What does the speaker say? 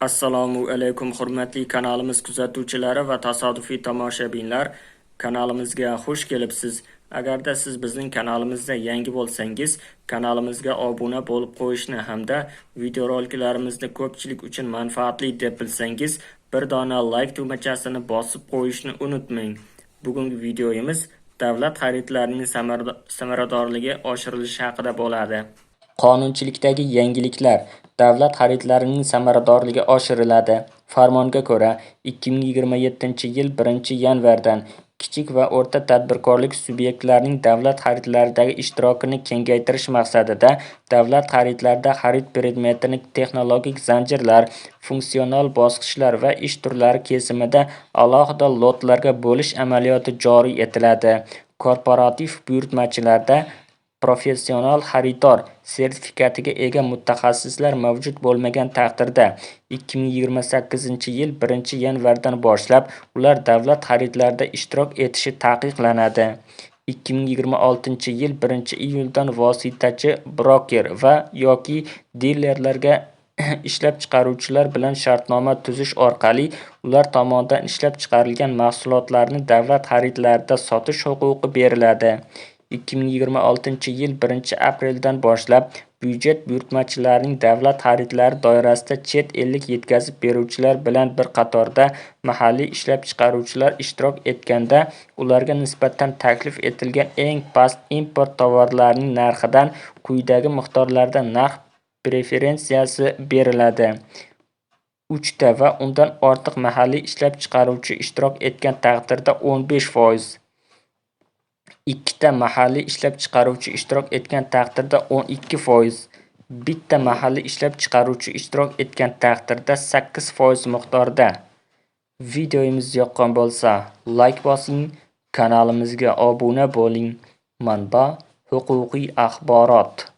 Assalomu alaykum, hurmatli kanalimiz kuzatuvchilari va tasodifiy tomoshabinlar. Kanalimizga xush kelibsiz. Agarda siz bizning kanalimizda yangi bo'lsangiz, kanalimizga obuna bo'lib qo'yishni hamda videoroliklarimizni ko'pchilik uchun manfaatli deb bilsangiz, bir dona like tugmachasini bosib qo'yishni unutmang. Bugungi videomiz davlat xaridlarining samaradorligi oshirilishi haqida bo'ladi. Qonunchilikdagi yangiliklar: davlat xaridlarining samaradorligi oshiriladi. Farmonga ko'ra, 2027-yil 1-yanvardan kichik va o'rta tadbirkorlik subyektlarining davlat xaridlaridagi ishtirokini kengaytirish maqsadida davlat xaridlarida xarid predmetini texnologik zanjirlar, funksional bosqichlar va ish turlari kesimida alohida lotlarga bo'lish amaliyoti joriy etiladi. Korporativ buyurtmachilarda professional xaridor sertifikatiga ega mutaxassislar mavjud bo'lmagan taqdirda, 2028-yil 1-yanvardan boshlab ular davlat xaridlarida ishtirok etishi taqiqlanadi. 2026-yil 1-iyuldan vositachi broker va yoki dilerlarga ishlab chiqaruvchilar bilan shartnoma tuzish orqali ular tomonidan ishlab chiqarilgan mahsulotlarni davlat xaridlarida sotish huquqi beriladi. 2026-yil 1-apreldan boshlab byudjet buyurtmachilarining davlat xaridlari doirasida chet ellik yetkazib beruvchilar bilan bir qatorda mahalliy ishlab chiqaruvchilar ishtirok etganda ularga nisbatan taklif etilgan eng past import tovarlarining narxidan quyidagi miqdorlarda narx preferensiyasi beriladi: 3 ta va undan ortiq mahalliy ishlab chiqaruvchi ishtirok etgan taqdirda 15%, 2 ta mahalliy ishlab chiqaruvchi ishtirok etgan taqdirda 12%, bitta mahalliy ishlab chiqaruvchi ishtirok etgan taqdirda 8% miqdorida. Videomiz yoqqan bo'lsa, like bosing, kanalimizga obuna bo'ling. Manba: huquqiy axborot.